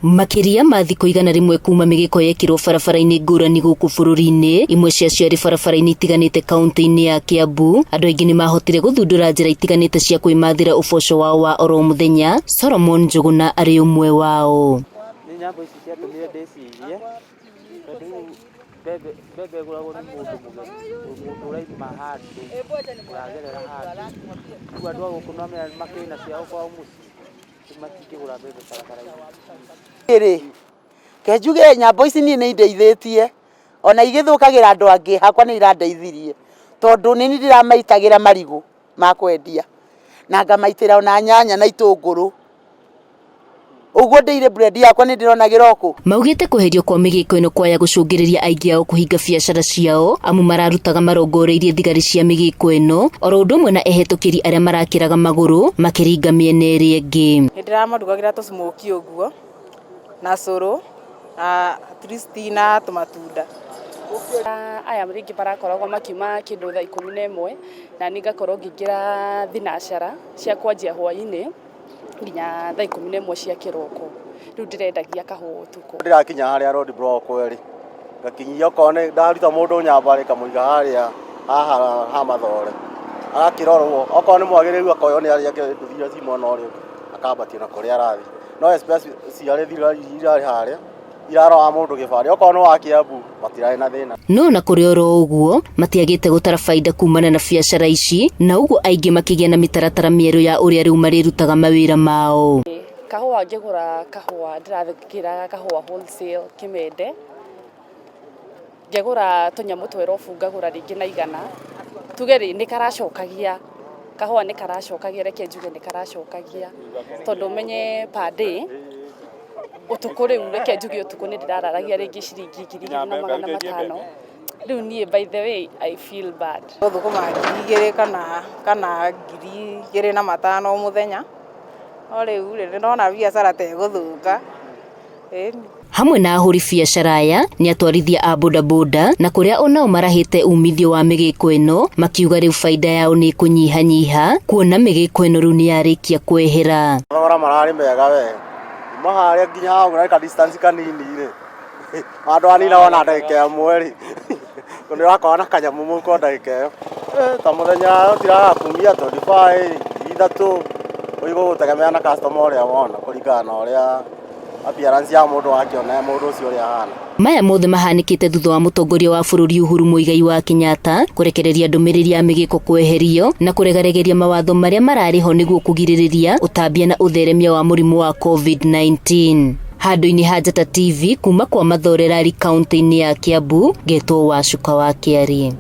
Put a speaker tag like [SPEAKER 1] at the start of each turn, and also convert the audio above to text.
[SPEAKER 1] Makĩria ma thikũ 100 kuma mĩgĩko yekĩrwo barabara-inĩ ngũrani gũkũ bũrũri-inĩ, imwe ciacio arĩ barabara-inĩ itiganĩte kaunti-inĩ ya Kiambu, andũ aingĩ nĩ mahotire gũthundũra njĩra itiganĩte cia kwĩmathĩra ũboco wao wa oro mũthenya. Solomon Njũgũna arĩ ũmwe wao.
[SPEAKER 2] Nĩ nyambo ici ciatũmire ndĩcirie, tondũ rĩu mbembe mbembe ĩgũragwo nĩ mũndũ mũgeni, mũndũ ũraima handũ, ũragerera handũ. Rĩu andũ a gũkũ nĩwamenya makĩrĩ na ciao kwao mũciĩ. Matingĩgũra mbembe barabara-inĩ.
[SPEAKER 3] Rĩ, ke njuge nyambo ici niĩ nĩ indeithĩtie, ona igĩthũkagĩra andũ angĩ, hakwa nĩ irandeithirie, tondũ nĩ niĩ ndĩramaitagĩra marigũ ma kwendia, na ngamaitĩra ona nyanya na itũngũrũ. Ũguo daily bread yakwa nĩ ndĩronagĩra o kũ.
[SPEAKER 1] Maugĩte kweherio kwa mĩgĩko ĩno kwaya gũcũngĩrĩria aingĩ ao kũhinga biacara ciao amu mararutaga marongoreirie thigari cia mĩgĩko ĩno oro ũndũ ũmwe na ehetũkĩri arĩa marakĩraga magũrũ makĩringa mĩena ĩrĩa ĩngĩ.
[SPEAKER 4] Nĩ ndĩramarugagĩra tũsmokie ũguo na cũrũ na at least na tũmatunda.
[SPEAKER 5] Aya rĩngĩ marakoragwo makiuma kĩndũ thaa 11 na niĩ ngakorwo ngĩingĩra thinacara cia kwanjia hwainĩ nginya thaa 11 cia kĩroko. Rĩu ndĩrendagia kahũa ũtukũ.
[SPEAKER 6] Ndĩrakinya harĩa road block rĩ, ngakinyia okorwo nĩ ndaruta mũndũ nyamba rĩ, ngamũiga harĩa haha ha Mathore, agakĩrorwo, okorwo nĩ mwagĩrĩru akoywo nĩ arĩa angĩ nduthi iria ci mwena ũrĩa ũngĩ, akambatio na kũrĩa arathiĩ. No especially thigari iria irarĩ harĩa, irarora mũndũ gĩbandĩ, okorwo nĩ wa Kiambu matirarĩ na thĩna.
[SPEAKER 1] No na kũrĩ oro ũguo matiagĩte gũtara baida kumana na biacara ici na ũguo aingĩ makĩgĩa na mĩtaratara mĩerũ ya ũrĩa rĩu marĩrutaga mawĩra mao.
[SPEAKER 5] Kahũa ngĩgũra kahũa ndĩragĩraga kahũa wholesale Kĩmende, ngĩgũra tũnyamũ twerobu ngagũra rĩngĩ na 100, tuge rĩ nĩ karacokagia, kahũa nĩ karacokagia, reke njuge nĩ karacokagia, tondũ ũmenye per day ũtukũ rĩu reke njuge ũtukũ nĩ ndĩrararagia rĩngĩ ciringi 2500, rĩu niĩ by the way I feel bad.
[SPEAKER 4] Gũthũkũma 2000 kana 2500 o mũthenya, no rĩu rĩ, nĩ ndona biacara ta ĩgũthũka.
[SPEAKER 1] Hamwe na ahũri biacara aya nĩ atwarithia a bodaboda na kũrĩa onao marahĩte umithio wa mĩgĩko ĩno makiuga rĩu baida yao nĩ ĩkũnyihanyiha kuona mĩgĩko ĩno rĩu nĩ yarĩkia kwehera.
[SPEAKER 6] Thogora mararĩ mega we, kuma harĩa nginya hau na ka distance kanini rĩ, handũ hanina wona ndagĩka ĩmwe rĩ, nĩ ũrakorwo na kanyamũ mũhuko ndagĩka ĩyo. Ta mũthenya ũtiraga kumia 25, 3000, ũgũtegemea na customer ũrĩa wona kũringana na ũrĩa appearance ya mũndũ wakĩona mũndũ ũcio ũrĩa ahana.
[SPEAKER 1] Maya mothe mahanĩkĩte thutha wa mũtongoria wa bũrũri Uhuru Muigai wa Kenyatta kũrekereria ndũmĩrĩri ya mĩgĩko kweherio na kũregaregeria mawatho marĩa mararĩ ho nĩguo kũgirĩrĩria ũtambia na ũtheremia wa mũrimũ wa COVID-19. Handũ-inĩ ha Njata TV kuma kwa Mathore Rari kaunti-inĩ ya Kiambu, ngetwo Wacuka wa Kĩari.